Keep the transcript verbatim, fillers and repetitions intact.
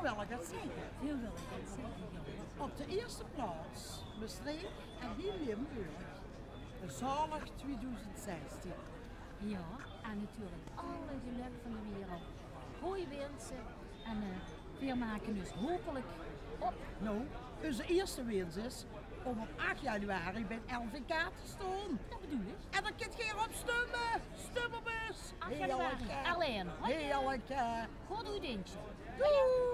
Wèl ich get zègke? Veer wèlle get zègke, jao. Op de ierste plaots Mestreech en hie Limburg. Ein zaolig twiedoezend zestien. Jao, en natuurlik alle gelök van de wereld. Gooj winse en, eh, veer make us hopelik op. Noe, eus ierste wins is óm op ach januari bie 't L V K te staon. Det bedoel ich. En dan kint geer op stumme. Stum op us. Ach januari. Allein. Heerlik, hè? Good oetdinksje. Doei.